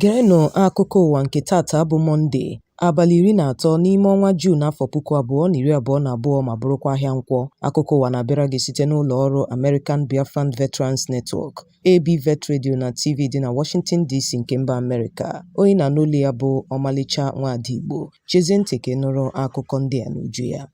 Gerenụ akụkọ ụwa nke tata bụ Mọnde, abalị 13 n'ime ọnwa Juun afọ 2022 ma bụrụkwa ahịa Nkwọ. Akụkọ ụwa na-abịara gị site n'ụlọ ọrụ American Biafran Veterans Network, ABVET Radio na TV dị na Washington DC nke mba Amerịka. Onye na-anụ olu ya bụ Ọmalịcha Nwaada Igbo. Chezie ntị ka ị nụrụ akụkọ ndị a n'uju ya.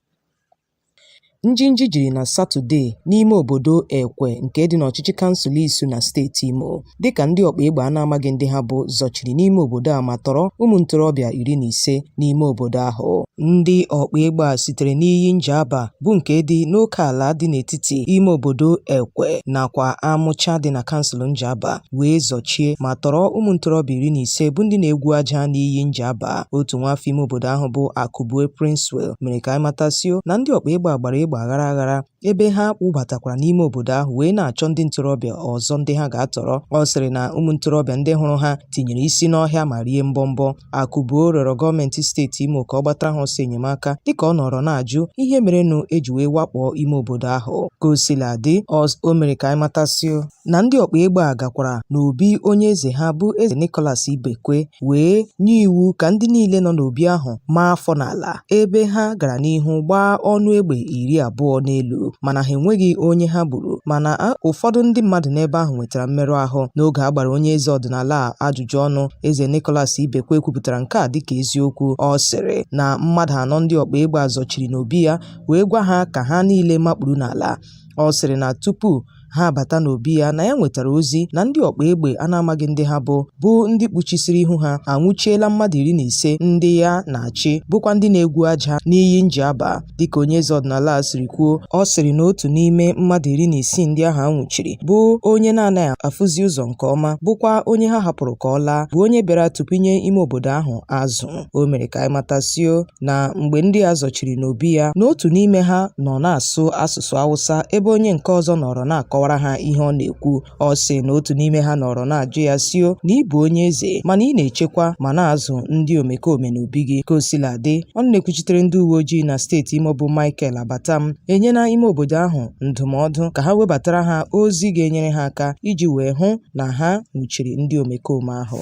Njinji jiri na Satọde n'ime obodo Ekwe nke dị n'ọchịchị kansụl Isu na steeti Imo dịka ndị ọkpa egbe a na-amaghị ndị ha bụ zọchiri n'ime obodo a ma tọrọ ụmụ ntorobịa 15 n'ime obodo ahụ. Ndị ọkpa egbe a sitere n'iyi Njaba bụ nke dị n'oke ala dị n'etiti ime obodo Ekwe nakwa Amụcha dị na kansụl Njaba wee zọchie ma tọrọ ụmụ ntorobịa 15 bụ ndị na-egwu aja n'iyi Njaba. Otu nwaafọ ime obodo ahụ bụ Akụbue Princewell mere ka anyị matasio na ndị ọkpa egbe a gbara egbe aghara aghara ebe ha wụbatakwara n'ime obodo ahụ wee na-achọ ndị ntorobịa ọzọ ndị ha ga-atọrọ. Ọ sịrị na ụmụ ntorobịa ndị hụrụ ha tinyere isi n'ọhịa ma rie mbọmbọ. Akụbuo rịọrọ gọọmenti steeti Imo ka ọ gbatara ha ọsọ enyemaka dịka ọ nọrọ na-ajụ ihe merenụ eji wee wakpo ime obodo ahụ. Ka o sila dị, o mere ka anyị matasio na ndị ọkpa egbe a gakwara n'obi onye eze ha bụ Eze Nicholas Ibekwe wee nye iwu ka ndị niile nọ n'obi ahụ maa afọ n'ala ebe ha gara n'ihu gbaa ọnụ egbe 20 n'elu mana ha enweghị onye ha gburu mana ụfọdụ ndị mmadụ n'ebe ahụ nwetara mmerụ ahụ. N'oge a gbara onye eze ọdịnala a ajụjụ ọnụ, Eze Nicholas Ibekwe kwupụtara nke a dịka eziokwu. Ọ sịrị na mmadụ anọ ndị ọkpa egbe a zọchiri n'obi ya wee gwa ha ka ha niile makpuru n'ala. Ọ sịrị na tupu ha abata n'obi ya na ya nwetara ozi na ndị ọkpa egbe a na-amaghị ndị ha bụ bụ ndị kpuchisiri ihu ha anwụchiela mmadụ 15 ndị ya na-achị bụkwa ndị na-egwu aja n'iyi Njaba. Dịka onye eze ọdịnala a siri kwuo, ọ sịrị na otu n'ime mmadụ 16 ndị ahụ a nwụchiri bụ onye na-anaghị afụzi ụzọ nke ọma bụkwa onye ha hapụrụ ka ọ laa bụ onye bịara tụpinye ime obodo ahụ azụ. O mere ka anyị matasio na mgbe ndị a zọchiri n'obi ya na otu n'ime ha nọ na-asụ asụsụ Awụsa ebe onye nke ọzọ nọrọ na-akọwara ha ihe ọ na-ekwu. Ọ sị na otu n'ime ha nọrọ na-ajụ ya sio na ị bụ onye eze mana ị na-echekwa ma na-azụ ndị omekome n'obi gị. Ka o sila dị, ọnụ na-ekwuchitere ndị uwe ojii na steeti Imo bụ Michael Abatam enyela ime obodo ahụ ndụmọdụ ka ha webatara ha ozi ga-enyere ha aka iji wee hụ na ha nwụchiri ndị omekome ahụ.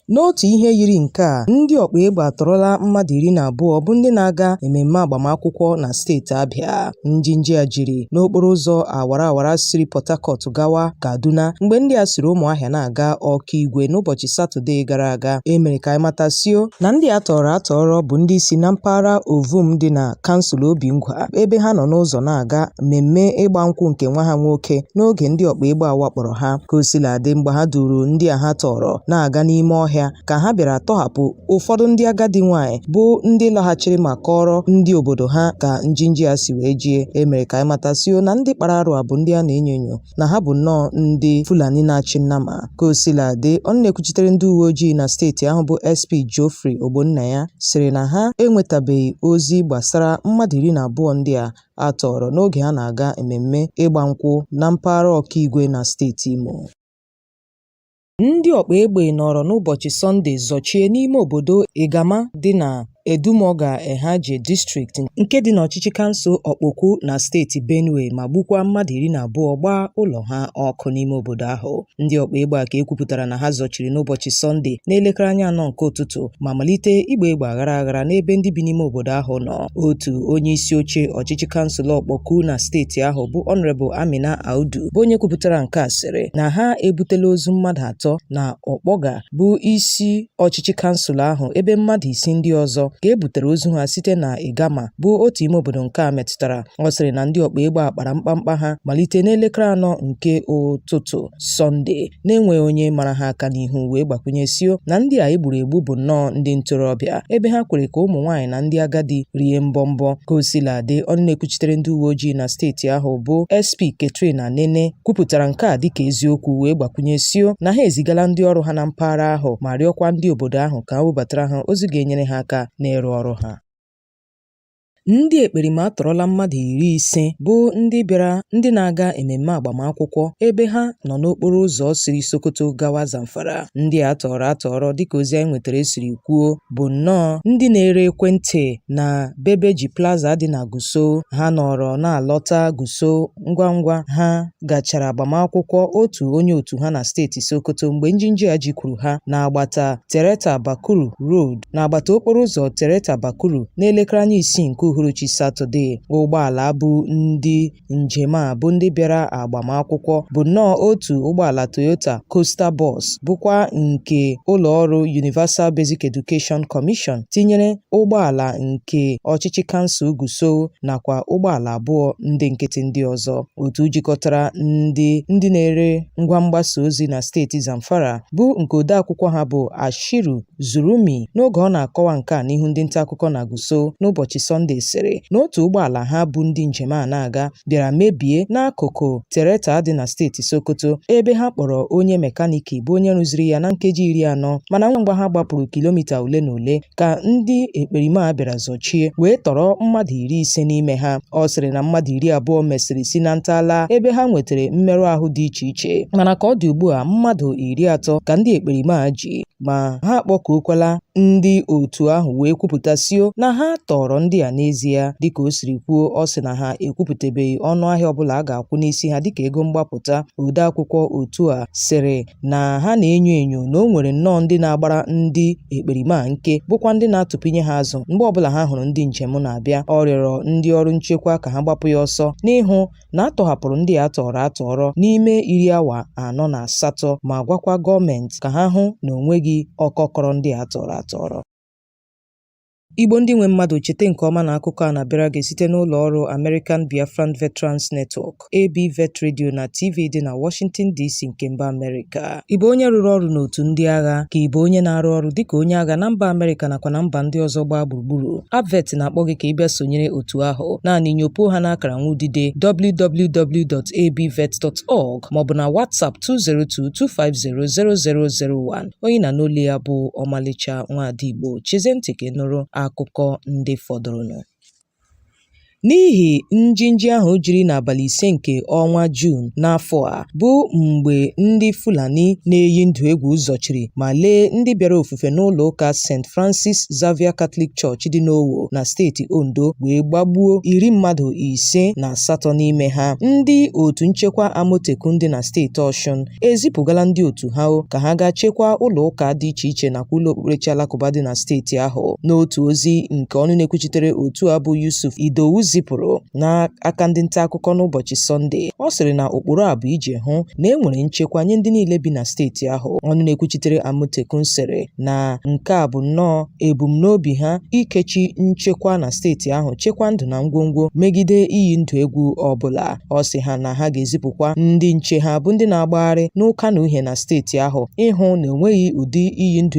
N'otu ihe yiri nke a, ndị ọkpa egbe atọrọla mmadụ 12 bụ ndị na-aga ememme agbamakwụkwọ na steeti Abịa. Njinji a jiri n'okporo ụzọ awara awara siri Port Harcourt gawa Kaduna mgbe ndị a siri Ụmụahịa na-aga Ọkigwe n'ụbọchị Satọde gara aga. E mere ka anyị matasio na ndị a tọrọ atọrọ bụ ndị si na mpaghara Ovum dị na kansụl Obingwa ebe ha nọ n'ụzọ na-aga mmemme ịgba nkwụ nke nwa ha nwoke n'oge ndị ọkpa egbe a wakporo ha. Ka o sila dị, mgbe ha duuru ndị a ha tọrọ na-aga n'ime ọhịa ka ha bịara tọhapụ ụfọdụ ndị agadi nwaanyị bụ ndị lọghachiri ma kọọrọ ndị obodo ha ka njinji a si wee jie. E mere ka anyị matasio na ndị kpara arụ a bụ ndị a na-enyo enyo na ha bụ nnọọ ndị Fulani na-achị nnama. Ka o sila dị, ọnụ na-ekwuchitere ndị uwe ojii na steeti ahụ bụ SP Geoffrey Ogbonnaya sịrị na ha enwetabeghị ozi gbasara mmadụ 12 ndị a a tọọrọ n'oge ha na-aga ememme ịgba nkwụ na mpaghara Ọkigwe na steeti Imo. Ndị ọkpa egbe nọrọ n'ụbọchị Sọnde zọchie n'ime obodo Igama dị na Edumoga Ehaje District nke dị n'ọchịchị kansụl Okpokwu na steeti Benue ma gbukwaa mmadụ 12 gbaa ụlọ ha ọkụ n'ime obodo ahụ. Ndị ọkpa egbe a ka e kwupụtara na ha zọchiri n'ụbọchị Sọnde n'elekere anya 4 nke ụtụtụ ma malite ịgba egbe aghara aghara n'ebe ndị bi n'ime obodo ahụ nọ. Otu onye isi oche ọchịchị kansụl Okpokwu na steeti ahụ bụ Honorable Amina Audu bụ onye kwupụtara nke a sịrị na ha ebutela ozu mmadụ atọ na Okpoga bụ isi ọchịchị kansụl ahụ ebe mmadụ isii ndị ọzọ ka e butere ozu ha site na Igama bụ otu ime obodo nke a metụtara. Ọ sịrị na ndị ọkpa egbe a kpara mkpamkpa ha malite n'elekere 4 nke ụtụtụ Sọnde na-enweghị onye mara ha aka n'ihu wee gbakwunyesio na ndị a egburu egbu bụ nnọọ ndị ntorobịa ebe ha kwere ka ụmụ nwaanyị na ndị agadi rie mbọmbọ. Ka o sila dị, ọnụ na-ekwuchitere ndị uwe ojii na steeti ahụ bụ SP Catherine Anene kwupụtara nke a dịka eziokwu wee gbakwunyesio na ha ezigala ndị ọrụ ha na mpaghara ahụ ma rịọkwa ndị obodo ahụ ka ha webatara ha ozi ga-enyere ha aka n'ịrụ ọrụ ha. Ndị ekperima atọrọla mmadụ 50 bụ ndị bịara ndị na-aga ememme agbamakwụkwọ ebe ha nọ n'okporo ụzọ siri Sokoto gawa Zamfara. Ndị a tọrọ atọrọ dịka ozi anyị nwetara siri kwuo bụ nnọọ ndị na-ere ekwentị na Bebeji Plaza dị na Gusau. Ha nọrọ na-alọta Gusau ngwa ngwa ha gachara agbamakwụkwọ otu onye otu ha na steeti Sokoto mgbe njinji a jikwuru ha n'agbata Tereta Bakuru Road n'agbata okporo ụzọ Tereta Bakuru n'elekere anya 6 nke uhuruchi Satọde. Ụgbọala bu ndị njem a bụ ndị bịara agbamakwụkwọ bụ nnọọ otu ụgbọala Toyota Coaster Bus bụkwa nke ụlọọrụ Universal Basic Education Commission tinyere ụgbọala nke ọchịchị kansụl Gusau nakwa ụgbọala abụọ ndị nkịtị ndị ọzọ. Otu jikọtara ndị na-ere ngwa mgbasa ozi na steeti Zamfara bụ nke odeakwụkwọ ha bụ Ashiru Zurumi n'oge ọ na-akọwa nke a n'ihu ndị nta akụkọ na Gusau n'ụbọchị Sọnde sịrị na otu ụgbọala ha bu ndị njem a na-aga bịara mebie n'akụkụ Tereta dị na steeti Sokoto ebe ha kpọrọ onye mekaniki bụ onye rụziri ya na nkeji 40, mana ngwa ngwa ha gbapụrụ kilomita ole na ole ka ndị ekperima a bịara zọchie wee tọrọ mmadụ 50 n'ime ha. Ọ sịrị na mmadụ 20 mesịrị si na nta laa ebe ha nwetara mmerụ ahụ dị iche iche, mana ka ọ dị ugbu a mmadụ 30 ka ndị ekperima a ji, ma ha akpọkuokwala ndị otu ahụ wee kwupụta sio na ha tọrọ ndị a n'ezie. Dịka o siri kwuo, ọ sị na ha ekwupụtabeghị ọnụ ahịa ọbụla a ga-akwụ n'isi ha dịka ego mgbapụta. Odeakwụkwọ otu a sịrị na ha na-enyo enyo na o nwere nnọọ ndị na-agbara ndị ekperima a nke bụkwa ndị na-atụpinye ha azụ mgbe ọbụla ha hụrụ ndị njem na-abịa. Ọ rịọrọ ndị ọrụ nchekwa ka ha gbapụ ya ọsọ n'ịhụ na a tọhapụrụ ndị a tọrọ atọrọ n'ime iri awa 48 ma gwakwa gọọmenti ka ha hụ na o nweghị ọkọ kọrọ ndị a tọrọ atọrọ. Igbo ndị nwe mmadụ, cheta nke ọma na akụkọ a na-abịara gị site n'ụlọ ọrụ American Biafran Veterans Network, ABVET Radio na TV dị na Washington DC nke mba Amerịka. Ị bụ onye rụrụ ọrụ n'otu ndị agha ka ị bụ onye na-arụ ọrụ dịka onye agha na mba Amerịka nakwa na mba ndị ọzọ gbaa gburugburu? ABVET na-akpọ gị ka ị bịa sonyere otu ahụ. Naanị nyopuo ha n'akara nwudide www.abvet.org maọbụ na WhatsApp 202-250-0001. Onye na n'olu ya bụ ọmalịcha nwaada Igbo. Chezie ntị ka ị nụrụ akụkọ ndị fọdụrụnụ. N'ihi njinji ahụ jiri n'abalị 5 nke ọnwa Juun n'afọ a bụ mgbe ndị Fulani na-eyi ndụ egwu zọchiri ma lee ndị bịara ofufe n'ụlọ ụka St. Francis Xavier Catholic Church dị n'Owo na steeti Ondo wee gbagbuo iri mmadụ 58 n'ime ha. Ndị otu nchekwa Amotekun dị na steeti Ọshụn ezipụgala ndị otu ha ka ha gaa chekwaa ụlọ ụka dị iche iche nakwa ụlọ okpukperechi alakụba dị na steeti ahụ. N'otu ozi nke ọnụ na-ekwuchitere otu a bụ Yusuf Idowu zipụrụ n'aka ndị nta akụkọ n'ụbọchị Sọnde, ọ sịrị na ụkpụrụ a bụ iji hụ na e nwere nchekwa nye ndị niile bi na steeti ahụ. Ọnụ na-ekwuchitere Amotekun sịrị na nke a bụ nnọọ ebumnobi ha ikechi nchekwa na steeti ahụ, chekwaa ndụ na ngwongwo megide iyi ndụ egwu ọbụla. Ọ sị ha na ha ga-ezipụkwa ndị nche ha bụ ndị na-agbagharị n'ụka na uhie na steeti ahụ ịhụ na enweghị ụdị iyi ndụ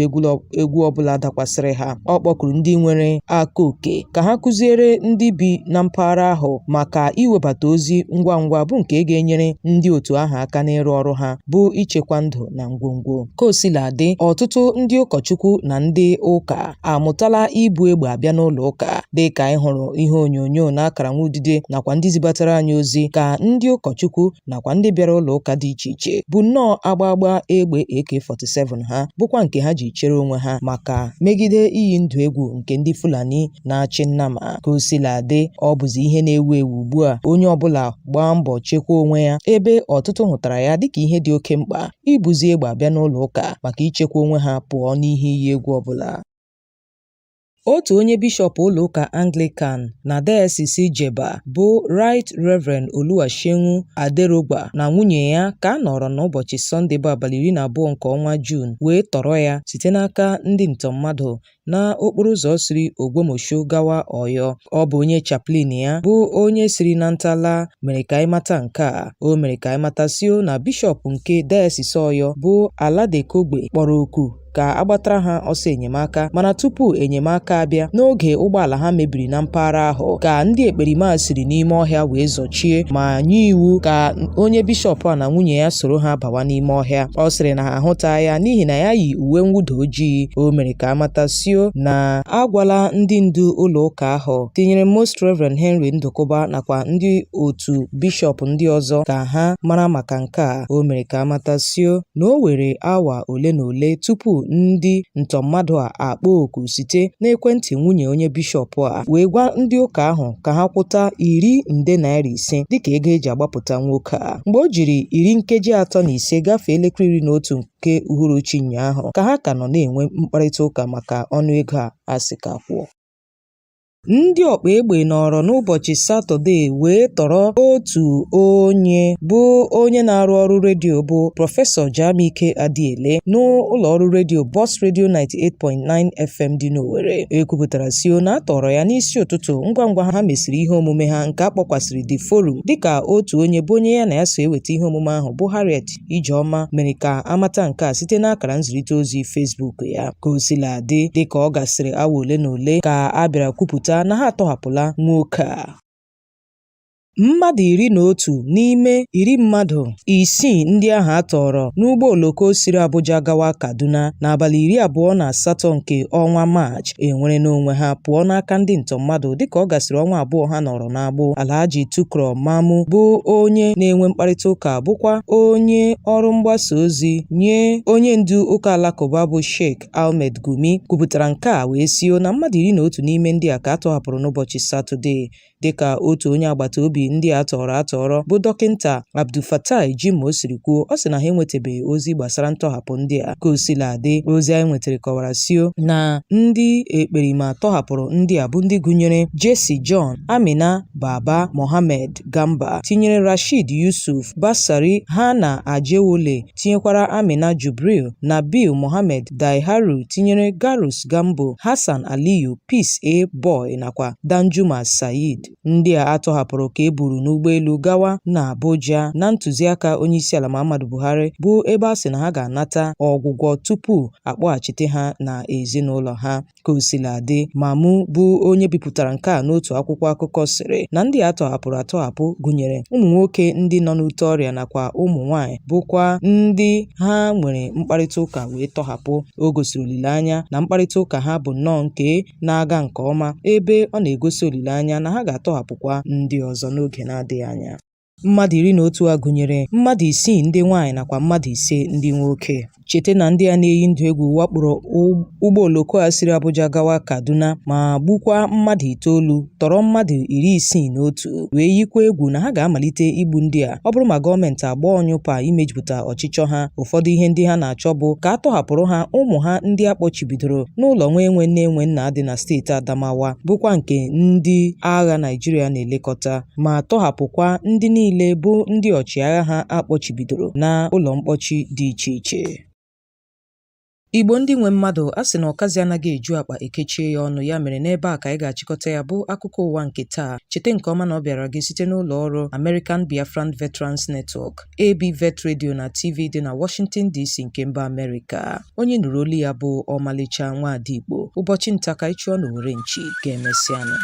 egwu ọbụla dakwasịrị ha. Ọ kpọkuru ndị nwere aka oke ka ha kụziere ndị bi na mpaghara ahụ maka iwebata ozi ngwa ngwa bụ nke ga-enyere ndị otu ahụ aka n'ịrụ ọrụ ha bụ ichekwa ndụ na ngwongwo. Ka o sila dị, ọtụtụ ndị ụkọchukwu na ndị ụka amụtala ibu egbe abịa n'ụlọ ụka dị ka anyị hụrụ ihe onyonyo n'akara nwudide nakwa ndị zibatara anyị ozi ka ndị ụkọchukwu nakwa ndị bịara ụlọ ụka dị iche iche bu nnọọ agbagba egbe AK-47 ha bụkwa nke ha ji chere onwe ha maka megide iyi ndụ egwu nke ndị Fulani na-achị nnama. Ka o sila dị, ọ bụzi ihe na-ewu ewu ugbu a onye ọbụla gbaa mbọ chekwaa onwe ya, ebe ọtụtụ hụtara ya dịka ihe dị oke mkpa ibuzi egbe abịa n'ụlọ ụka maka ichekwa onwe ha pụọ n'ihe iyi egwu ọbụla. Otu onye bishọp ụlọụka Anglican na dayọsis Jebba bụ Right Reverend Oluwaseun Aderogba na nwunye ya ka a nọrọ n'ụbọchị Sọnde bụ abalị 12 nke ọnwa Juun wee tọrọ ya site n'aka ndị ntọ mmadụ n'okporo ụzọ siri Ogbomosho gawa Oyo. Ọ bụ onye chaplain ya bụ onye siri na nta laa mere ka anyị mata nke a. O mere ka anyị mata sio na bishọp nke dayọsis Oyo bụ Aladekogbe kpọrọ oku ka a gbatara ha ọsọ enyemaka, mana tupu enyemaka abịa n'oge ụgbọala ha mebiri na mpaghara ahụ ka ndị ekperima siri n'ime ọhịa wee zọchie ma nye iwu ka onye bishọp a na nwunye ya soro ha bawa n'ime ọhịa. Ọ sịrị na ha ahụtaghị ya n'ihi na ya yi uwe mwụda ojii. O mere ka a mata sio sio na agwala ndị ndu ụlọ ụka ahụ tinyere Most Reverend Henry Ndụkụba nakwa ndị otu bishọp ndị ọzọ ka ha mara maka nke a. O mere ka amata sio na o were awa ole na ole tupu ndị ntọ mmadụ a akpọ oku site n'ekwentị nwunye onye bishọp a wee gwa ndị ụka ahụ ka ha kwụta ₦500 dịka ego eji agbapụta nwoke a. Mgbe o jiri 35 gafee elekere 11 nke uhuruchi ụnyaahụ ka ha ka nọ na-enwe mkparịta ụka maka ọnụego a a sị ka kwụọ. Ndị ọkpa egbe nọrọ n'ụbọchị Satọde wee tọrọ otu onye bụ onye na-arụ ọrụ redio bụ Prọfesọ Jamike Adiele n'ụlọ ọrụ redio Boss Radio 98.9 FM dị n'Owerri. E kwupụtara sio na a tọrọ ya n'isi ụtụtụ ngwa ngwa ha mesịrị ihe omume ha nke a kpọkwasịrị The Forum, dịka otu onye bụ onye ya na ya so eweta ihe omume ahụ bụ Harriet Ijeọma mere ka amata nke a site n'akara nzirịta ozi Facebook ya. Ka o sila dị, dịka ọ gasịrị awa ole na ole ka a bịara kwupụta na ha atọhapụla nwoke a. Mmadụ 11 n'ime 60 ndị ahụ a tọọrọ n'ụgbọ oloko siri Abuja gawa Kaduna n'abalị 28 nke ọnwa Maachị enwerela onwe ha pụọ n'aka ndị ntọ mmadụ dịka ọ gasịrị ọnwa 2 ha nọrọ n'agbụ. Alhaji Tukur Mamu bụ onye na-enwe mkparịta ụka bụkwa onye ọrụ mgbasa ozi nye onye ndu ụka alakụba bụ Sheikh Ahmed Gumi kwupụtara nke a wee sio na mmadụ 11 n'ime ndị a ka a tọhapụrụ n'ụbọchị Satọde. Dịka otu onye agbata obi ndị a tọọrọ atọrọ bụ Dọkịnta Abdulfatai Jimoh siri kwuo, ọ sị na ha enwetabeghị ozi gbasara ntọhapụ ndị a. Ka o sila dị, ozi anyị nwetara kọwara sio na ndị ekperima tọhapụrụ ndị a bụ ndị gụnyere Jesse John, Amina Baba Mohammed Gamba, tinyere Rashid Yusuf, Basari Hana Ajewole, tinyekwara Amina Jubril, Nabil Mohammed Daiharu, tinyere Garus Gambo, Hassan Aliyu, Peace A Boy nakwa Danjuma Said. Ndị a atọhapụrụ ka e buru n'ụgbọelu gawa n'Abuja na ntụziaka Onyeisiala Muhammadu Buhari bụ ebe a sị na ha ga-anata ọgwụgwọ tupu akpọghachite ha na ezinụlọ ha. Ka o sila dị, Mamu bụ onye bipụtara nke a n'otu akwụkwọ akụkọ sịrị na ndị a tọhapụrụ atọhapụ gụnyere ụmụ nwoke ndị nọ n'ute ọrịa nakwa ụmụ nwaanyị bụkwa ndị ha nwere mkparịta ụka wee tọhapụ. O gosiri olileanya na mkparịta ụka ha bụ nnọọ nke na-aga nke ọma ebe ọ na-egosi olileanya na ha ga-atọhapụkwa ndị ọzọ n'oge na-adịghị anya. Mmadụ 11 a gụnyere mmadụ isii ndị nwaanyị nakwa mmadụ ise ndị nwoke. Cheta na ndị a na-eyi ndụ egwu wakporo ụgbọ oloko a siri Abuja gawa Kaduna ma gbukwaa mmadụ itoolu, tọrọ mmadụ 61 wee yikwa egwu na ha ga-amalite igbu ndị a ọ bụrụ ma gọọmenti agbaa ọnyụpa imejupụta ọchịchọ ha. Ụfọdụ ihe ndị ha na-achọ bụ ka a tọhapụrụ ha ụmụ ha ndị a kpọchibidoro n'ụlọ nwa enwe nne enwe nna dị na steeti Adamawa bụkwa nke ndị agha Naịjirịa na-elekọta, ma tọhapụkwa ndị niile bụ ndị ọchịagha ha a kpọchibidoro na ụlọ mkpọchi dị iche iche. Igbo ndị nwe mmadụ, a sị na ọkazị anaghị eju akpa ekechie ya ọnụ, ya mere n'ebe a ka anyị ga-achịkọta ya bụ akụkọ ụwa nke taa. Cheta nke ọma na ọ bịara gị site n'ụlọ ọrụ American Biafran Veterans Network, AB Vet Radio na TV dị na Washington DC nke mba Amerịka. Onye nụrụ olu ya bụ Ọmalịcha Nwaada Igbo. Ụbọchị nta ka anyị chụọ n'owere nchi, ka emesịanụ.